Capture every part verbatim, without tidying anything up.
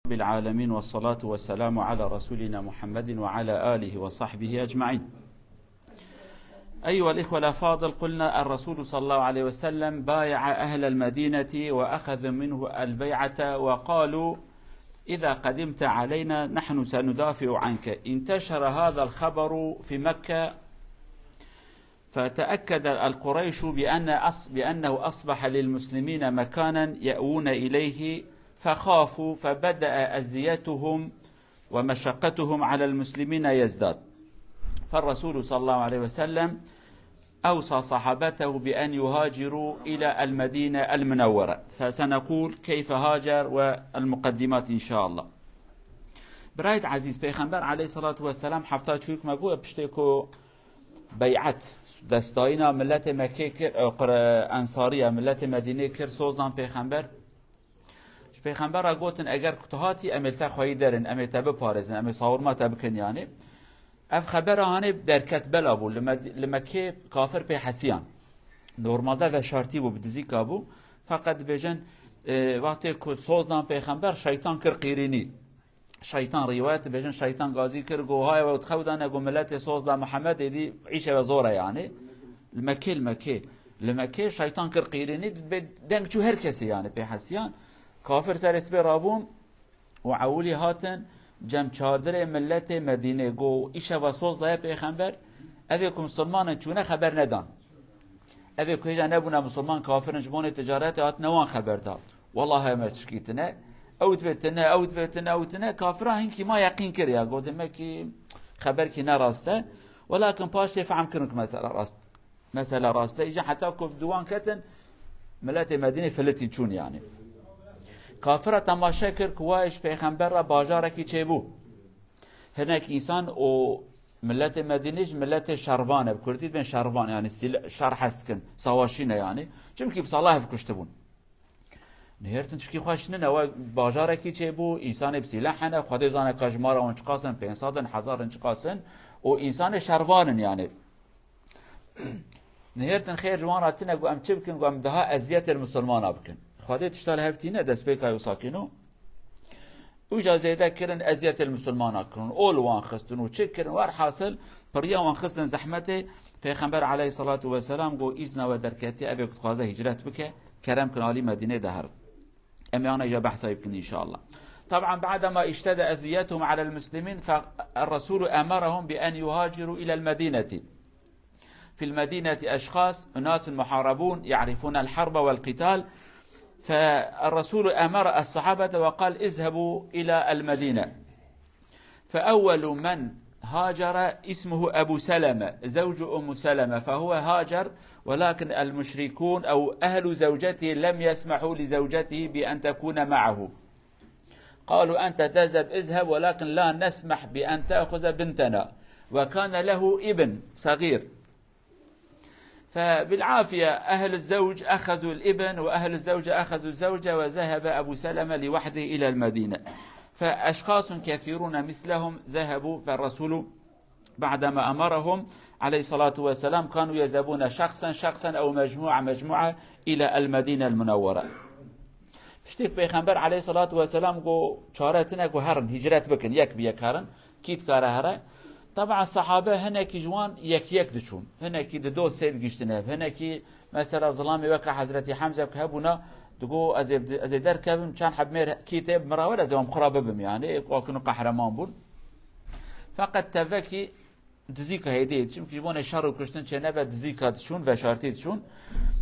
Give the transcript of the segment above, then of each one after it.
رب العالمين، والصلاة والسلام على رسولنا محمد وعلى آله وصحبه أجمعين. أيها الإخوة الأفاضل، قلنا الرسول صلى الله عليه وسلم بايع أهل المدينة وأخذوا منه البيعة وقالوا: "إذا قدمت علينا نحن سندافع عنك." انتشر هذا الخبر في مكة، فتأكد القريش بأن أص-، بأنه أصبح للمسلمين مكانا يأوون إليه، فخافوا، فبدأ أذيتهم ومشقتهم على المسلمين يزداد. فالرسول صلى الله عليه وسلم أوصى صحابته بأن يهاجروا إلى المدينة المنورة. فسنقول كيف هاجر والمقدمات إن شاء الله. برایت عزیز، پێخەمبەر عەلەیهی سەڵات وەسەلام حەفتا چووک مەگو پشتێکۆ بەیعەت، دەستایینا ملەتێ مەکێ کرد، ئە، قرە-، ئەنساریە ملەتێ مەدینێ کرد، سۆزدان پێخەمبەر. Ji pêxembera gotin, eger ku tu hatî, em ê li te xweyî derin, em ê te biparêzin, em ê sawirma te bikin, yanî. Ev xebera hanê derket bela bû, li Med-, li Mekkê kafir pê hesiyan. Normalde veşartî bû, bi dizîka bû. Feqet dibêjin, e, wextê ku soz dan pêxember, şeytan kir qîrînî. Şeytan, rîwayet dibêjin, şeytan gazî kir, got, "Hay we, xew dane, got, miletê soz da Mihemed, êdî îşe we zor e, yanî." Li Mekkê, li Mekkê. Li Mekkê şeytan kir qîrînî, dibê deng çû her kesê, yanî, pê hesiyan. Kafir serê sibê rabûn û ewilî hatin cem çadirê miletê Medînê, got, "Îşe we soz daye pêxember, evê ku misilman in çûne xeber nedan." Evê ku hêja nebûne misilman, kafir in, ji bonê ticaretê hatine wan xeber da. Welahi me tişkî tine. Ew dibê tine, ew dibê tine, ew tine. Kafira hinkî ma yeqîn kir ya. Got, "Demekî xeberkî ne rast e." Welakin paş tê fehm kirin ku mesela rast, mesela rast e. Îca heta ku di wan ketin, miletê Medînê filitî çûn, yanî. Kafira temaşe kir ku wa ji pêxember re bajarekî çêbû. Hinek însan û miletê Medînê ji miletê şervan e, bi kurdî dibên şervan, yanî sîl-, şer hez dikin, savaşî ne, yanî. Çimkî bi sala hev kuştibûn. Nihêrtin tişkî xweş nine, we bajarekî çêbû, însanê bi sîleh hene, Xwedê zane ka jimara wan çiqas in, pênc sed in, hezar in, çiqas in, û însanê şervan in, yanî. Nihêrtin xêr ji wan re tine, got, "Em çi bikin?" Got, "Em daha eziyetê li misilmana bikin." Xwedê tişta li hev tîne, destpêka wisa kîno. Û ja zêde kirin, eziyetê li misilmana kirin. Ol wan xistin û çi kirin? Werhasil, piriya wan xistin zehmetê. Pêxember aleyhissalatu vesselam got, "Îzna we derketiye, evê ku dixwaze hicret bike, kerem kin alî Medînê de herin." Em ê ana ja behsa wî bikin inşallah. طبعا بعدما اشتد أذيتهم على المسلمين، فالرسول أمرهم بأن يهاجروا إلى المدينة. في المدينة أشخاص، أناس محاربون يعرفون الحرب والقتال، فالرسول أمر الصحابة وقال: "اذهبوا إلى المدينة." فأول من هاجر اسمه أبو سلمة زوج أم سلمة، فهو هاجر، ولكن المشركون أو أهل زوجته لم يسمحوا لزوجته بأن تكون معه. قالوا: "أنت تذهب، اذهب، ولكن لا نسمح بأن تأخذ بنتنا." وكان له ابن صغير. فبالعافية أهل الزوج أخذوا الابن وأهل الزوجة أخذوا الزوجة، وذهب أبو سلمة لوحده إلى المدينة. فأشخاص كثيرون مثلهم ذهبوا، فالرسول بعدما أمرهم عليه الصلاة والسلام كانوا يذهبون شخصا شخصا أو مجموعة مجموعة إلى المدينة المنورة. Piştî ku Pêxember aleyhissalatu vesselam got, "Çare tine ku herin, hicret bikin, yek bi yek herin, kî dikare here?" Taban sahabe hinekî ji wan yek yek diçûn. Hinekî di doz sê digiştine, hinekî mesela zilamê weke Hezretî Hemze ku hebûna, digot, "Ez ê, ez ê derkevim, çend heb mêr kî tê bi min re were, ez ê wan bi xwe re bibim," yanî, ê ku akin û qehreman bûn. Feqet tevekî dizîka hêdî, çimkî ji bo ne şer û kuştin çênebe, dizîka diçûn, veşartî diçûn.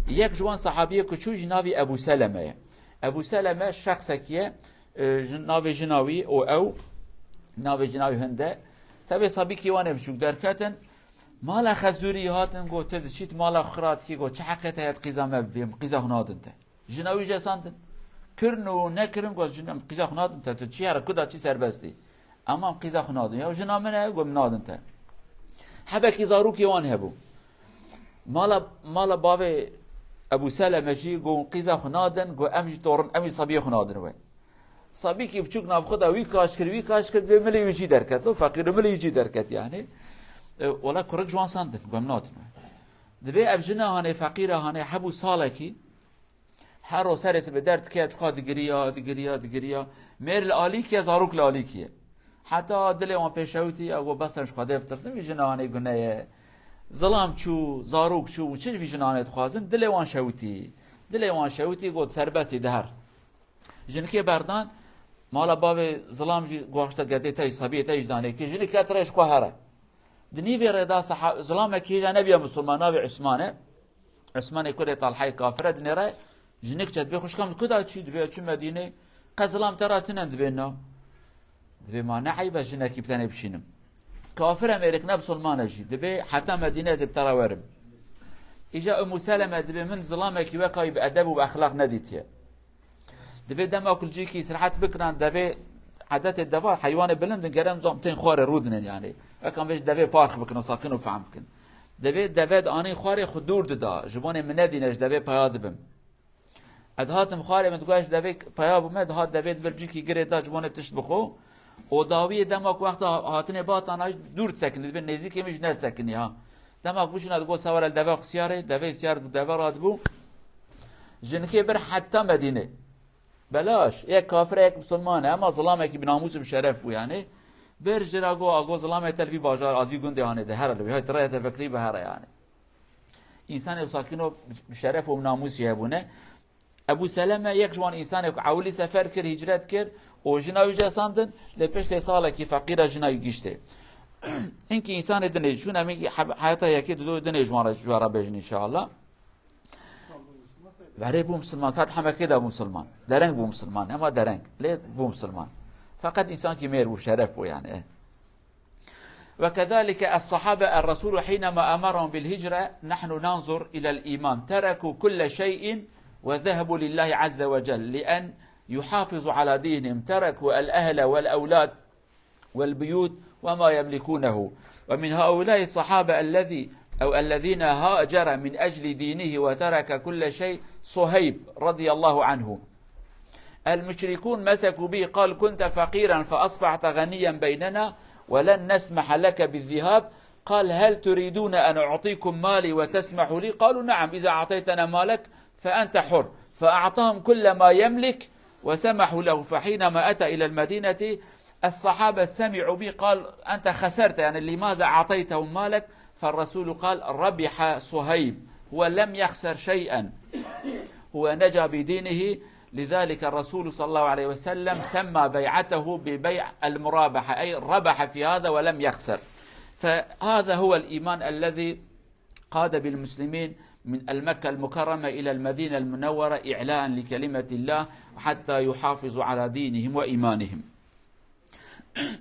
Yek ji wan sahabiyê ku çû jî navî Ebû Seleme ye. Ebû Seleme şexsekî ye, e, ji, navê jina wî û ew, navê jina wî hinde. Tevê sabîkî wan ê biçûk derketin. Mala Xezûrî hatin, got, "Tu diçît mala xwe xirat kî?" Got, "Çi heqê te ye qîza me bibêm, qîza xwe nadin te." Jina wî jî sandin. Kirin û nekirin, got, "Jina, qîza xwe nadin te, tu çi here, kuda çi serbestî." "Ama em qîza xwe nadin." "Ya jina min e," got, "min nadin te." Hebekî zarokê wan hebû. Mala, mala bavê Ebû Seleme jî got, "Qîza xwe nadin," got, "Em jî torin, em jî sabiyê xwe nadin we." Sabîkî biçûk nav xwe da wî kaş kir, wî kaş kir, dibê milê wî jî derket. O feqîr û milê wî jî derket, yanî. E, wela kurik ji wan sandin, got, "Em nadin we." Dibê ev jina hanê, feqîra hanê, hebû salekî, Her ro serê sibê derdikeve, çiqa digiriya, digiriya, digiriya. Mêr li alîkî ye, zarok li alîkî ye. Heta dilê wan pê şewitî, ew got, bes em ji Xwedê bitirsin, vî jina hanê gune ye. Zilam çû, zarok çû, çi ji vî jina hanê dixwazin, dilê wan şewitî. Dilê wan şewitî, got, serbestî, diher. Jinikê berdan, mala bavê zilam jî guhaşte gedê te jî, sebiyê te jî danê kê. Jinik ket rê ji xwe here. Di nîvê rê de seha-, zilamekî hêja nebiya misilman, navê Usman e. Usmanê kurê Talhayê kafir e, dinêre jinik çe dibê xwişkam li ku da çî, dibê çi Medînê, qe zilam te ra tune, dibê na. Dibê ma ne eyb e jinekî bi tenê bişînim. Kafir e mêrik, ne misilman e jî. Dibê heta Medîne ez ê bi te re werim. Îja Ummu Seleme dibê min zilamekî weka wî bi edeb û bi exlaq nedîtiye. Dibê dema ku li cîkî îstirahet bikinan, devê edetê deva heywanê bilind in, gerem zam tên xwarê rûdinin yani. Wek em bêjin devê park bikin û sakin û fehm bikin. Dibê deve dianîn xwarê xwe dûr dida, ji bonê min nedîne, ji devê peya dibim. Ez hatim xwarê min digoya ji devê peya bûme, dihat devê dibir cîkî girê da ji bonê tişt bixwe. Û dawiyê dema ku wexta hatinê batan a jî dûr disekinî, dibê nêzîkê min jî nedisekinî ha. Dema ku bişûna digot sewere li deve xwe siyarê, devê siyar bû, deve radibû. Jinikê bir heta Medînê. Belaş, yek kafir e, yek misilman e, ema zilamekî bi namûs û bi şeref bû yani. Bir jira go, ago zilamê te li vî bajar, a vî gundê hanê de here li vî, hay tireye te fikrî bi here yani. Însanê wisa kîno bi şeref û bi namûsî hebûne. Ebu Seleme yek ji wan însanê ku ewilî sefer kir, hicret kir û jina wî jî esandin, lê piştê salekî feqîra jina wî giştê. Hinkî însanê dinê çûn, em ê heb-, heta yekê dido dinê ji wan re, ji we re bêjin înşallah. Verê bû misilman, Fetha Mekkê de bû misilman. Dereng bû misilman, ema dereng. Lê bû misilman. Feqet însankî mêr bû, şeref bû yani. وكذلك الصحابة، الرسول حينما أمرهم بالهجرة، نحن ننظر إلى الإيمان، تركوا كل شيء وذهبوا لله عز وجل لأن يحافظوا على دينهم، تركوا الأهل والأولاد والبيوت وما يملكونه. ومن هؤلاء الصحابة الذي، أو الذين هاجر من أجل دينه وترك كل شيء، صهيب رضي الله عنه. المشركون مسكوا به، قال: "كنت فقيرا فأصبحت غنيا بيننا ولن نسمح لك بالذهاب." قال: "هل تريدون أن أعطيكم مالي وتسمحوا لي؟" قالوا: "نعم، إذا أعطيتنا مالك فأنت حر." فأعطاهم كل ما يملك وسمحوا له. فحينما أتى إلى المدينة، الصحابة سمعوا به، قال: "أنت خسرت، يعني لماذا أعطيتهم مالك؟" فالرسول قال: "ربح صهيب، هو لم يخسر شيئا، هو نجا بدينه." لذلك الرسول صلى الله عليه وسلم سمى بيعته ببيع المرابحة، أي ربح في هذا ولم يخسر. فهذا هو الإيمان الذي قاد بالمسلمين من المكة المكرمة إلى المدينة المنورة إعلاء لكلمة الله حتى يحافظوا على دينهم وإيمانهم.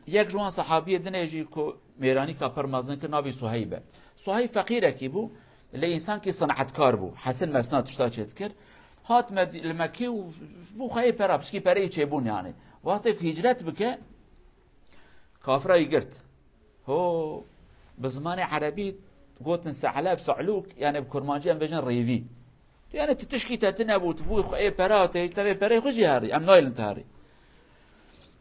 Yek ji wan sehabiyê dinê jî ku mêranîka pir mezin kir, navê Suheyb e. Suheyb feqîrekî bû, lê însankî sinetkar bû. Hesin mesna tişta çêdikir. Hat Med-, li Mekkê û bû xweyê pera, pişkî pereyî çêbûn yani. Wextê ku hicret bike, kafira wî girt. Ho, bi zimanê erebî gotin se'leb, se'lûk, yani bi kurmancî em bêjin rêvî. Tu yani tu tişkî te tune bû, tu bûyî xwe ê pera, te, te vê perê xwe jî herî, em nayilin te herî.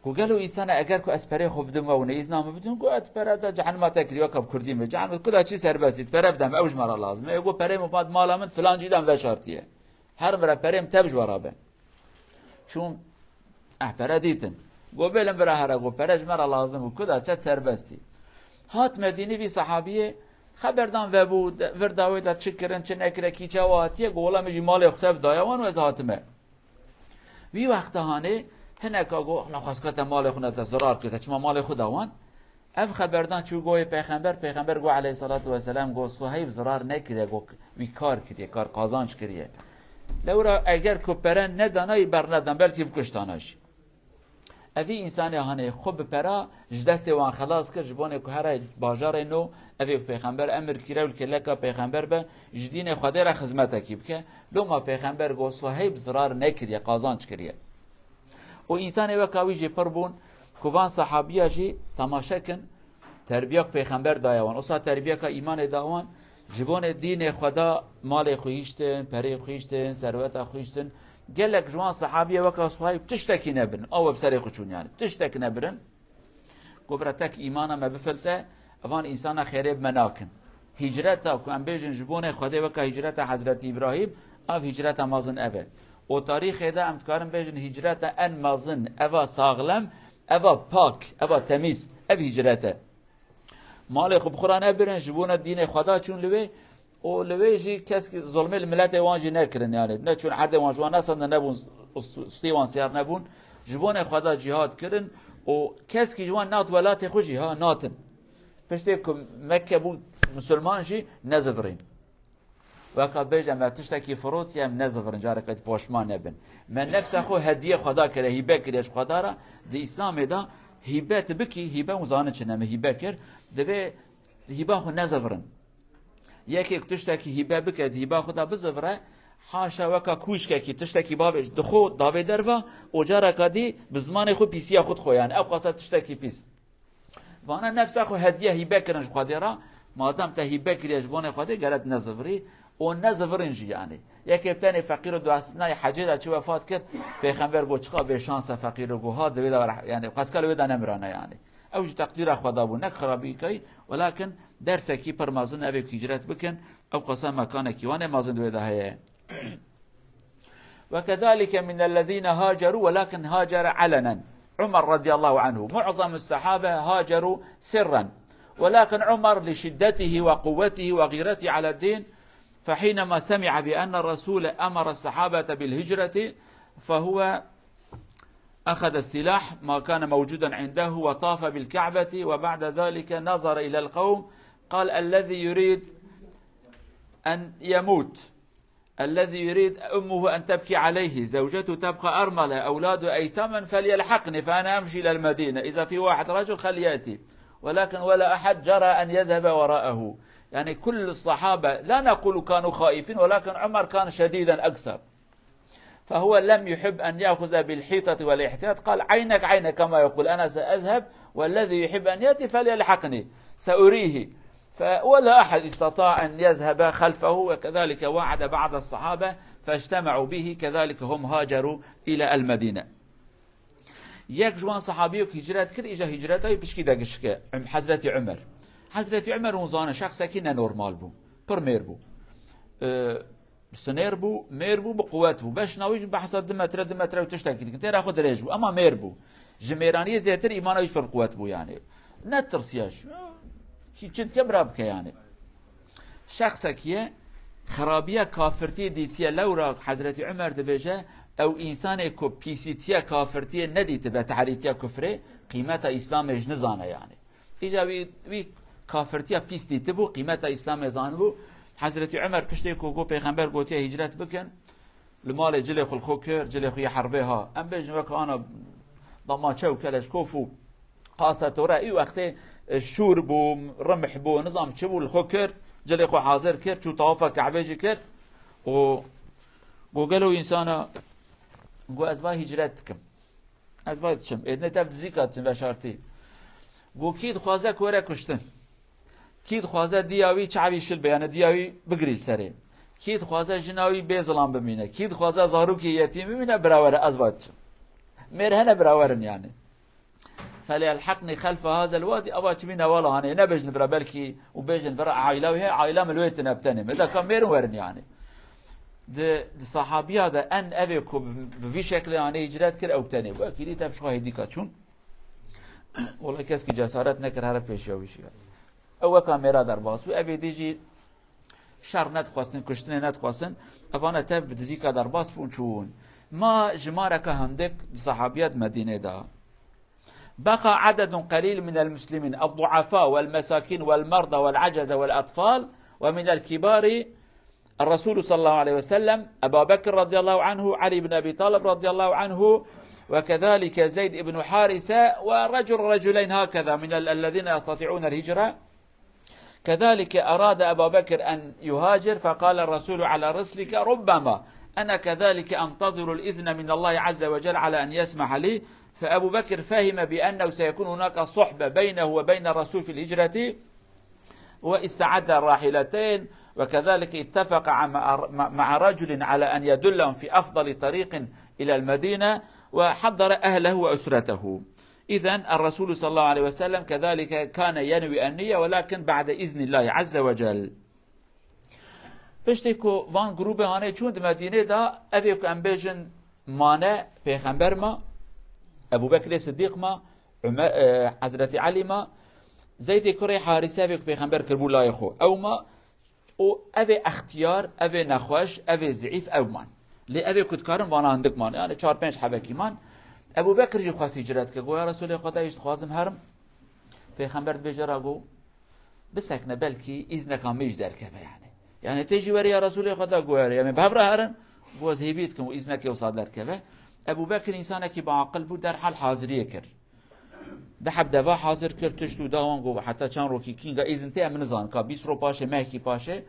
Ku gelo însana eger ku ez perê xwe bidim we û ne îzna min bidin, ku ez pere de cehenima te kiriye, weka bi kurdî min. Cehenima ku da çi serbestî, pere bidem, ew ji me re lazim e. Ê ku perê min bat mala min filan cî de em veşartiye. Her min re perê min tev ji we re be. Çûn, eh, pere dîtin. Go bêlim bira here, go pere ji me re lazim bû, ku da çet serbestî. Hat Medînî vî sehabiyê xeberdan vebû, de-, vir dawê de çi kirin, çi nekire, kî çawa hatiye, go wela min jî malê xwe tev daye wan û ez hatime. Vî wexta hanê hineka go, "La xwezka te malê xwe ne te zirar kir, te çima malê xwe da wan?" Ev xeberdan çû goyê pêxember, pêxember go aleyhissalatu vesselam go Suheyb zirar nekiriye, go wî kar kiriye, kar qazanç kiriye. Lewra eger ku pere nedana wî bernedan, belkî bikuştana jî. Evî însanê hanê xwe bi pera ji destê wan xelas kir, ji bonê ku here bajarê no, evê ku pêxember emir kire û li kêleka pêxember be, ji dînê Xwedê re xizmetekî bike. Loma pêxember go Suheyb zirar nekiriye, qazanç kiriye. Û însanê weka wî jî pir bûn ku van sehabiya jî temaşe kin, terbiya ku pêxember daye wan. Osa terbiyeka îmanê da wan, ji bonê dînê xwe da malê xwe hiştin, perê xwe hiştin, serweta xwe hiştin. Gelek ji wan sehabiyê weka Suheyb tiştekî nebirin. Awe bi serê xwe çûn yani. Tiştek nebirin. Ku bira tek îmana me bifilte, evan însana xêrê bi me nakin. Hicreta ku em bêjin ji bonê Xwedê weka hicreta Hezretî Îbrahîm, ev hicreta mezin ev e. Û tarîxê de em dikarin bêjin hicreta en mezin, eva saxlem, eva pak, eva temîz, ev hicret e. Malê xwe bi xwe re nebirin, ji bona dînê Xweda çûn li wê û li wê jî keskî zulmê li miletê wan jî nekirin, yani neçûn erdê wan ji wan nesandin, nebûn ust-, stê wan siyar nebûn. Ji bona Xweda cîhad kirin û keskî ji wan nat welatê xwe jî, ha, natin. Piştê ku Mekke bû misilman jî nezivirîn. Weka bêje me tiştekî firotiye, em nezivirin, careke dî poşman nebin. Me nefsa xwe hediye Xweda kire, hîbe kiriye ji Xweda re. Di Îslamê de hîbe tu bikî, hîbe hûn zanin çi ne, me hîbe kir. Divê hîba xwe nezivirin. Yekê ku tiştekî hîbe bike, di hîba xwe de bizivire, haşa weka kûşkekî tiştekî bavê dixwe davê derva û careka dî bi zimanê xwe pîsiya xwe dixwe, yani ew qasa tiştekî pîs. Vana nefsa xwe hediye hîbe kirin ji Xwedê re. Madem te hîbe kiriye ji bonê Xwedê, gere tu nezivirî û nezivirin jî, yani. Yekê bi tenê feqîr û duasnayê hecê de çi wefat kir, Pêxember got, çiqa bêşans e feqîr û got, ha, di wê de re-, yani, xwezka li wê de nemirane, yani. Ew jî teqdîra Xweda bû, ne xirabîkayî, welakin dersekî pir mezin, evê ku hicret bikin, ew qasa mekanekî wan ê mezin di wê de heye. وكذلك من الذين هاجروا ولكن هاجر علنا عمر رضي الله عنه. معظم الصحابة هاجروا سرا، ولكن عمر لشدته وقوته وغيرته على الدين، فحينما سمع بأن الرسول أمر الصحابة بالهجرة، فهو أخذ السلاح ما كان موجودا عنده وطاف بالكعبة، وبعد ذلك نظر إلى القوم، قال: "الذي يريد أن يموت، الذي يريد أمه أن تبكي عليه، زوجته تبقى أرملة، أولاده أيتاما، فليلحقني فأنا أمشي إلى المدينة، إذا في واحد رجل خليه يأتي." ولكن ولا أحد جرأ أن يذهب وراءه. يعني كل الصحابة، لا نقول كانوا خائفين، ولكن عمر كان شديدا أكثر. فهو لم يحب أن يأخذ بالحيطة والاحتياط، قال: "عينك عينك"، كما يقول، "أنا سأذهب والذي يحب أن يأتي فليلحقني، سأريه." ف-، ولا أحد استطاع أن يذهب خلفه، وكذلك وعد بعض الصحابة فاجتمعوا به، كذلك هم هاجروا إلى المدينة. Yek ji wan sahabiyê ku hicret kir, îja hicreta wî pişkî de gişke, Üm-, Hezretî Umer. Hezretî Umer hûn zanin şexsekî nenormal bû. Pir mêr bû. Ee, Sinêr bû, mêr bû, bi quwet bû. Beşna wî jî behsa du metre, du metre û tiştekî dikin. Têra xwe dirêj bû, ema mêr bû. Ji mêraniyê zêtir îmana wî pir bi quwet bû, yani. Netirsiya ji, kî çi dike bira bike, yani. Şexsekî ye, xirabiya kafirtiyê dîtiye, lewra Hezretî Umer dibêje, ew însanê ku pîsîtiya kafirtiyê nedîtibe, tehrîtiya kufrê, qîmeta Îslamê ji nizane, yani. Îca wî, wî kafirtiya pîs dîtibû, qîmeta Îslamê zanibû. Hezretî Umer piştê ku got, Pêxember gotiye hicret bikin, li malê cilê xwe li xwe kir, cilê xwe yê herbê ha. Em bêjin weke ana damaçe û keleşkof û qasa tore, î wextê, e, şûr bû, rimh bû, nizam çi bû, li xwe kir, cilê xwe hazir kir, çû tawafa Ke'bê jî kir û got, gelo însana, got, ez va hicret dikim. Ez va diçim. Êdinê tev dizîka diçin veşartî. Got, kî dixwaze ku were kuştin. Kî dixwaze diya wî çavî şil be, yani diya wî bigirî li serê. Kî dixwaze jina wî bê zilam bimîne. Kî dixwaze zarokê yetîm bimîne, bira were, ez va diçim. Mêr hene bira werin, yani. فليلحقني خلف هذا الوادي، ava çimî newala hanê, nebêjin vira belkî û bêjin vira aîla wî heye, aîla min li wê tine bi tenê. Me de ka mêrin werin, yani. Di, di sahabiya de en evê ku bi, bi vî şeklê anê hicret kir, ew tenê bû. Wekî dî tev şuha hêdîka çûn. Wela keskî cesaret nekir here pêşiya wî şiya. Ew weka mêra derbas bû. Evê dî jî şer nedixwestin, kuştinê nedixwestin. Evana tev bi dizîka derbas bûn çûn. Ma jimareka hindik di sahabiya di Medînê de. بقى عدد قليل من المسلمين الضعفاء والمساكين والمرضى والعجزة والأطفال ومن الكبار الرسول صلى الله عليه وسلم، أبا بكر رضي الله عنه، علي بن أبي طالب رضي الله عنه، وكذلك زيد بن حارثة، ورجل رجلين هكذا من ال-، الذين يستطيعون الهجرة. كذلك أراد أبا بكر أن يهاجر، فقال الرسول على رسلك: "ربما، أنا كذلك أنتظر الإذن من الله عز وجل على أن يسمح لي". فأبو بكر فهم بأنه سيكون هناك صحبة بينه وبين الرسول في الهجرة، واستعد الراحلتين، وكذلك اتفق مع، مع رجل على أن يدلهم في أفضل طريق إلى المدينة، وحضر أهله وأسرته. إذن الرسول صلى الله عليه وسلم كذلك كان ينوي النية، ولكن بعد إذن الله عز وجل. Piştî ku van grûbê hanê çûn di Medînê de, evê ku em bêjin mane, Pêxember ma, Ebû Bekrê Sidîq ma, Umer, e, Hezretî Elî ma, Zeydê kurê Harîse evê ku Pêxember kiribû layê xwe, ew ma, û evê extiyar, evê nexweş, evê zîîf, ew man. Lê evê ku dikarin vana hindik man. Yani çar pênc hebekî man. Ebû Bekir jî xwest hicret ke. Go, ya Resûlê Xwedê, îş dixwazim herim. Pêxember dibêje ra go, bisekne, belkî îzneka min jî derkeve yani. Yani tê jî werê ya Resûlê Xwedê, go, erê, em ê bi hev re herin. Go, ez hêvî dikim û îznekê wisa derkeve. Ebû Bekir însanekî bi aqil bû, derhal haziriyê kir. Di heb deva hazir kir, tişt û da wan got, heta çend rokî kînga îzin tê, em nizanin, ka bîst ro paşê, mehkî paşê.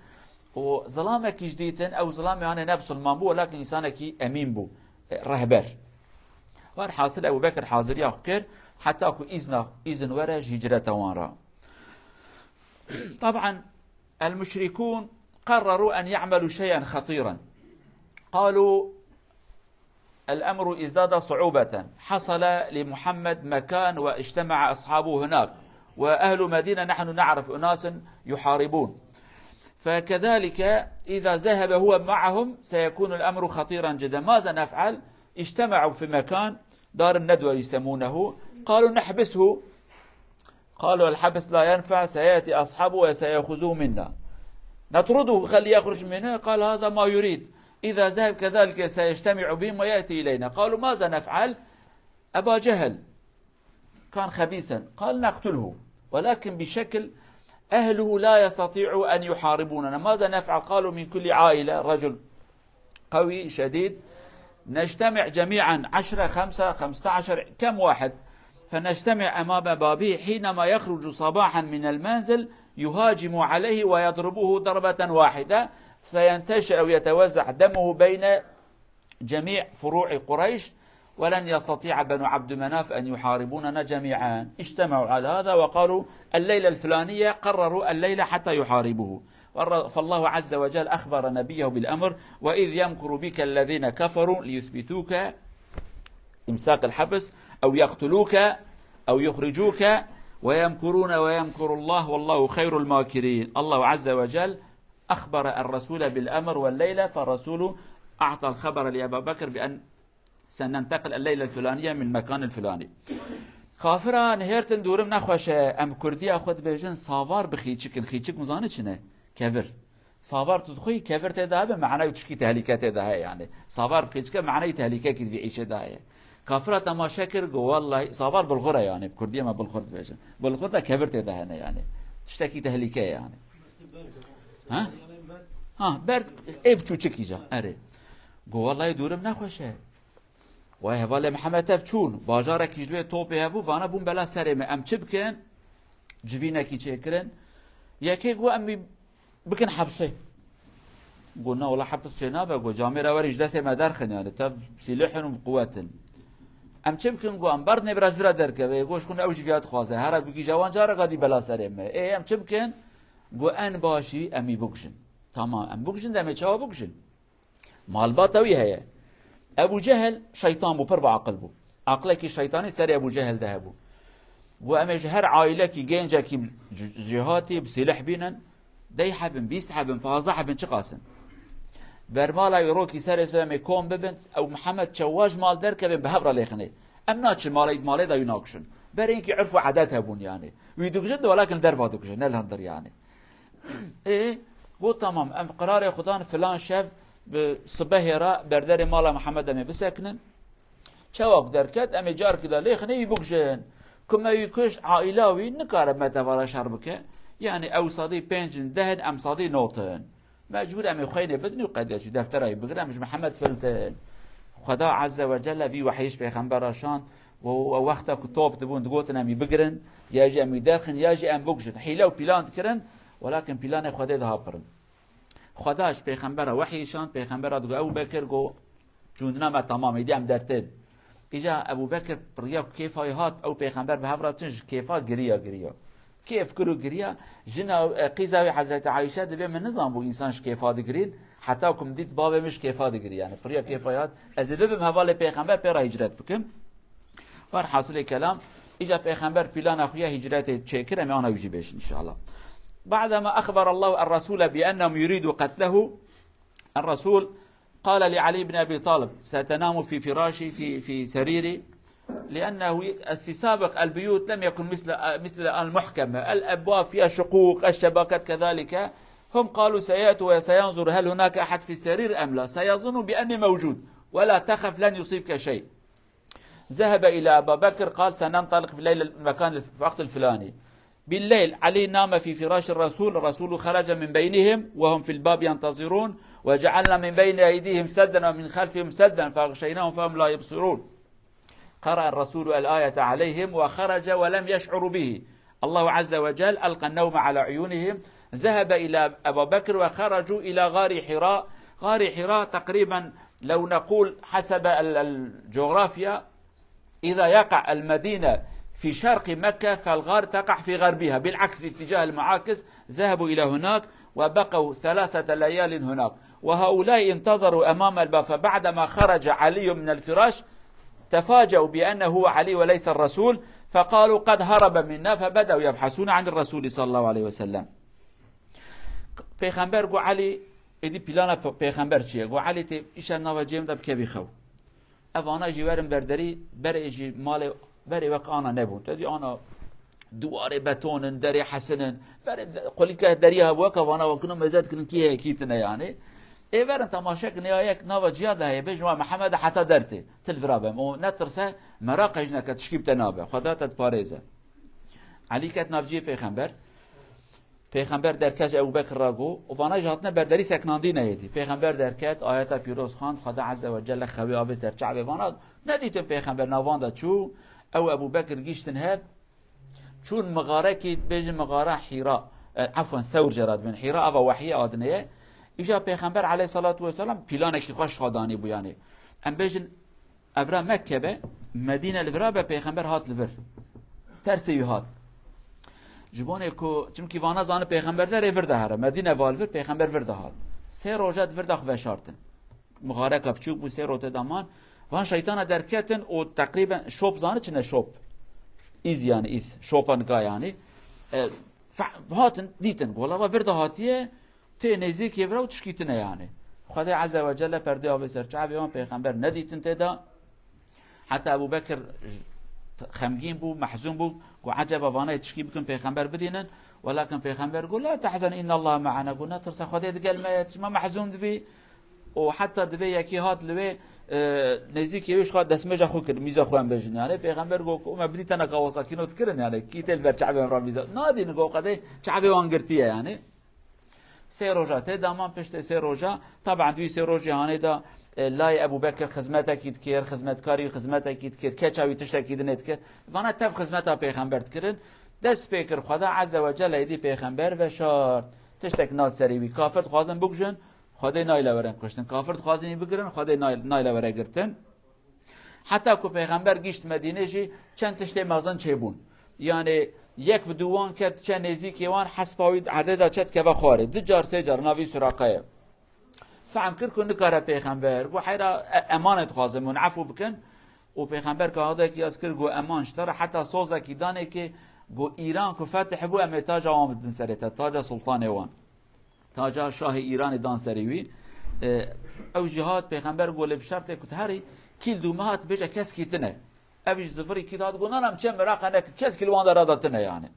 Û zilamekî ji dîtin, ew zilamê hanê ne bisilman bû, welakin însanekî emîn bû, e, rehber. Werhasil Ebû Bekir haziriya xwe kir, heta ku îzna, îzin were ji hicreta wan re. Taban, المشركون قرروا أن يعملوا شيئا خطيرا. قالوا: الأمر ازداد صعوبة. حصل لمحمد مكان واجتمع أصحابه هناك، وأهل مدينة نحن نعرف أناس يحاربون، فكذلك إذا ذهب هو معهم سيكون الأمر خطيرا جدا، ماذا نفعل؟ اجتمعوا في مكان، دار الندوة يسمونه، قالوا: نحبسه. قالوا: الحبس لا ينفع، سيأتي أصحابه وسيأخذوه منا. نطرده، خليه يخرج من هنا. قال: هذا ما يريد، إذا ذهب كذلك سيجتمع بهم ويأتي إلينا. قالوا: ماذا نفعل؟ أبا جهل كان خبيثا. قال: نقتله، ولكن بشكل أهله لا يستطيعوا أن يحاربوننا. ماذا نفعل؟ قالوا: من كل عائلة رجل قوي شديد، نجتمع جميعا، عشرة، خمسة، خمسة عشر، كم واحد، فنجتمع أمام بابه، حينما يخرج صباحا من المنزل يهاجم عليه ويضربه ضربة واحدة، فينتشر أو يتوزع دمه بين جميع فروع قريش، ولن يستطيع بنو عبد مناف أن يحاربوننا جميعا. اجتمعوا على هذا وقالوا: الليلة الفلانية، قرروا الليلة حتى يحاربوه. والر-، فالله عز وجل أخبر نبيه بالأمر: وإذ يمكر بك الذين كفروا ليثبتوك، إمساك الحبس، أو يقتلوك أو يخرجوك، ويمكرون ويمكر الله والله خير الماكرين. الله عز وجل أخبر الرسول بالأمر والليلة، فالرسول أعطى الخبر لأبا بكر بأن سننتقل الليلة الفلانية من مكان الفلاني. Kafira nihêrtin dûrim nexweşe, em kurdiya xwe dibêjin savar bi xîçikin. Xîçik mizanî çi ne? Kevir. Savar tu dixwî kevir tê de hebe, manayê tişkî tehlîke tê de heye yani. Savar bi xîçike manayê tehlîkekî di vî îşê de heye. Kafira temaşe kir, got, wellahî, savar bilxur e yani. Bi kurdiyê me bilxur dibêjin. Bilxur de kevir tê de hene yani. Tiştekî tehlîke ye yani. Ha? Ha, berd ê biçûçik îca. Erê. Got, wellahî dûrim nexweş e. Vay hevalê Mihemed, ev çûn. Bajarekî ji wê topê hebû, vana bûn bela serê me. Em çi bikin? Civînekî çêkirin. Yekê got, em wî bikin hepsê. Got, na wela hepis çê nabe, got, camêra werî ji destê me derxin yani. Tev sîlih in û quwet in. Em çi bikin? Got, em berdinê bira ji vira derkeve. Got, ji xwe ew jî viya dixwaze. Hera bigihîje wan careka dî bela serê me. Ê, em çi bikin? Got, en başî em wî bikujin. Tamam, em bikujin, demê çawa bikujin? Malbata wî heye. Ebû Cehil şeytan bû, pir bi aqil bû. Aqilekî şeytanî serê Ebû Cehil de hebû. Got, em ê ji her aîlekî, gencekî ji, ji cêhatî bi sîlih bînin, deh hebin, bîst hebin, pazdeh hebin, çiqas in. Bermala wî rokî serê ser em ê kom bibin, ew Mihemed çawa ji mal derkevin, bi hev re lêxinê. Em naçin malê, malê de wî nakuşin. Berê inkî urf û edet hebûn yani. Wî dikujin de welakin derva dikujin, ne li hundir yani. Ê, got, tamam, em qirarê xwe dan filan şev bi sibehê re berderê mala Mihemed em ê bisekinin. Çawa ku derket, em ê carkî de lêxinê wî bikujin. Ku me wî kuşt, aîla wî nikare me tevara şer bike. Yani ew sedî pênc in, deh in, em sedî not in. Mecbûr em ê xweynê bidin û qediya çi deftera wî bigirin, em ji Mihemed firtin. Xweda Azze ve Celle vî wehiyê ji pêxembera şand, û, û wexta ku top dibûn, digotin em wî bigirin, ya jî em wî derxin, ya jî em bikujin. Hîle û pîlan dikirin, welakin pîlanê Xwedê daha pir in. Xweda ji pêxembera wehî şand, pêxembera digo, Ebû Bekir, go, çûndina me temam, îdî em dertên. Îca Ebû Bekir piriya ku kêfa wî hat, ew pêxember bi hev re çin, ji kêfa giriya, giriya. Kêf kir û giriya. Jina, e, qîza wî Hezretî Ayşe dibê, min nizanbû însan ji kêfa digirîn. Heta ku min dît bavê min ji kêfa digirî. Yani piriya kêfa wî hat, ez ê bibim hevalê pêxember, pê re hicret bikim. Werhasilê kelam, îca pêxember pîlana xwe ya hicretê çêkir, em ê ana wî jî bêjin înşallah. بعدما أخبر الله الرسول بأنهم يريدوا قتله، الرسول قال لعلي بن أبي طالب: "ستنام في فراشي، في، في سريري؟" لأنه في السابق البيوت لم يكن مثل، مثل الآن محكمة، الأبواب فيها شقوق، الشباكات كذلك. هم قالوا: "سيأتي وسينظر هل هناك أحد في السرير أم لا، سيظن بأني موجود، ولا تخف، لن يصيبك شيء." ذهب إلى أبا بكر، قال: "سننطلق في الليل المكان الف-، في الوقت الفلاني." بالليل علي نام في فراش الرسول، الرسول خرج من بينهم وهم في الباب ينتظرون، "وجعلنا من بين أيديهم سدا ومن خلفهم سدا فأغشيناهم فهم لا يبصرون." قرأ الرسول الآية عليهم وخرج ولم يشعروا به. الله عز وجل ألقى النوم على عيونهم. ذهب إلى أبا بكر وخرجوا إلى غار حراء. غار حراء تقريبًا، لو نقول حسب ال-، الجغرافيا، إذا يقع المدينة في شرق مكة، فالغار تقع في غربها، بالعكس، اتجاه المعاكس. ذهبوا إلى هناك وبقوا ثلاثة ليال هناك، وهؤلاء انتظروا أمام الباب، فبعدما خرج علي من الفراش تفاجأوا بأنه هو علي وليس الرسول، فقالوا: "قد هرب منا"، فبدأوا يبحثون عن الرسول صلى الله عليه وسلم. Pêxember got Elî, êdî plana pe-, pêxember çi ye? Got Elî, tê îşev nava cem de bikevî xew. Evana jî werin berderî, berê jî malê, berê wek ana nebûn. Te dî ana diwarê beton in, derê hesin in. Berê de-, qulîke derî hebû, wek evana wekino mezet kirin kî heye kî tine yani. Ê verin temaşe kin ya yek nava ciya de heye, bêjin wa Mihemed e heta dertê. Til vira bem. O netirse, meraq hej neke, tişkî bi te nabe. Xweda te diparêze. Elî ket navciyê pêxember. Pêxember derket, Ebu Bekir ra got, û vana jî hatine berderî seknandî neyêdî. Pêxember derket, ayeta pîroz xwend, Xweda Azze ve Celle xewê avê ser çavê vana, nedîtin pêxember navan de çû, ew Ebu Bekir gîştin hev, çûn mixarekî, bêjin mixara Hîra, e, efwen, Sewr jê re dibên, Hîra ava wehiyê adinê ye. Îja pêxember aleyhissalatu vesselam planekî xweş xwe danî bû yani. Em bêjin, Evra Mekke be, Medîne li vira be, pêxember hat li vir. Tersê wî hat. Ji bonê ku, çimkî vana zanin pêxember derê vir de here. Medîne va li vir, pêxember vir de hat. Sê roja di vir de xwe veşartin. Mixareka biçûk bû, sê roj tê de man. Van şeytana derketin û teqrîben şop zani çi ne şop. Îz yani îz. Şopa nika yani. E, fe-, hatin, dîtin. Gola va vir de hatiye. Tê nêzîkê vira û tişkî tine yani. Xwedê Azze ve Celle perdê avê ser çavê wan, pêxember nedîtin tê de. Heta Ebu Bekir xemgîn bû, mehzûn bû, ku eceba vanayê tişkî bikin pêxember bidînin. Welakin pêxember got, "La tehzen innallaha me'ana." Got, "Netirse, Xwedê digel me ye, çima mehzûn dibî?" Û heta dibê yekî hat li wê, e, nêzîkê wê ji xwe destmêja xwe kir, mîza xwe em bêjin yani. Pêxember got, "Ku me bidî teneka wesa kîno dikirin yani, kî tê li ber çavê em ra mîza." Nadînin, got, "Xwedê çavê wan girtiye yani." Sê roja tê daman, piştê sê roja, taban di wî sê rojê hanê de, e, layê Ebu Bekir xizmetekî dikir, xizmetkarî xizmetekî dikir, keça wî tiştekî dinê dikir. Vana tev xizmeta pêxember dikirin. Dest pê kir Xweda Azze ve Celle êdî pêxember veşart. Tiştek nat serê wî. Kafir dixwazin bikujin, Xwedê nayle werin kuştin. Kafir dixwazin wî bigirin, Xwedê nay-, nayle were girtin. Heta ku pêxember gîşt Medînê jî çend tiştê mezin çêbûn. Yani yek bi dû wan ket çe nêzîkê wan, hespa wî erdê de çe dikeve xwarê. Du car, sê car navî Suraqe ye. Fehm kir ku nikare pêxember. Got, "Heyra, e-, emanê dixwazim hûn efû bikin." Û pêxember kahadekî yaz kir, got, "Eman ji te re, heta sozekî danê ki, got, Îran ku fetih bû, em ê taca wan bidin serê te, taca sultanê wan." Taca şahê Îranê dan serê wî. E, ew jî hat, pêxember got, "Lê bi şertê ku tu herî kîl dû meha tu bêje keskî tine." Ev jî zivirî kî hat, got, "Na, na, em çê miraqe nekin, keskî li wan de rada tine yani."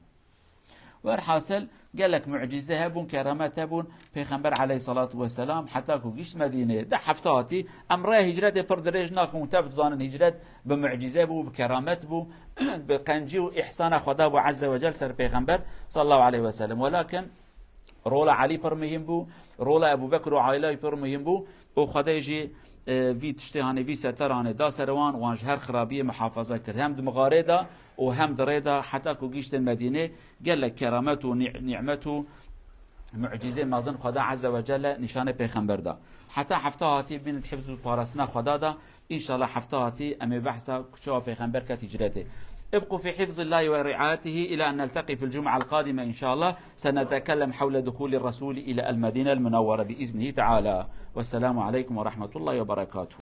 Werhasil, gelek mucîze hebûn, keramet hebûn. Pêxember aleyhissalatu vesselam heta ku gîşt Medînê, deh hefte hatî. Em rêya hicretê pir dirêj nakin û tev dizanin hicret bi mucîze bû, bi keramet bû, bi qencî û îhsana Xweda bû Azze ve Cel ser pêxember sallallahu aleyhi ve sellem. Welakin Rola Elî pir muhîm bû, rola Ebû Bekir û aîla wî pir muhîm bû û Xwedê jî, e, vî tiştê hanê, vî setar hanê da ser wan, wan ji her xirabiyê muhafaza kir. Hem di mixarê de û hem di rê de heta ku gîştin Medînê gelek keramet û nî-, nîmet û mucîzê mezin Xweda Azze ve Celle nîşanê pêxember da. Heta hefta hatî bin hifz û parastina Xweda da. Înşallah hefta hatî em ê behsa ku çawa pêxember ket hicretê. ابقوا في حفظ الله ورعايته إلى أن نلتقي في الجمعة القادمة إن شاء الله. سنتكلم حول دخول الرسول إلى المدينة المنورة بإذنه تعالى. والسلام عليكم ورحمة الله وبركاته.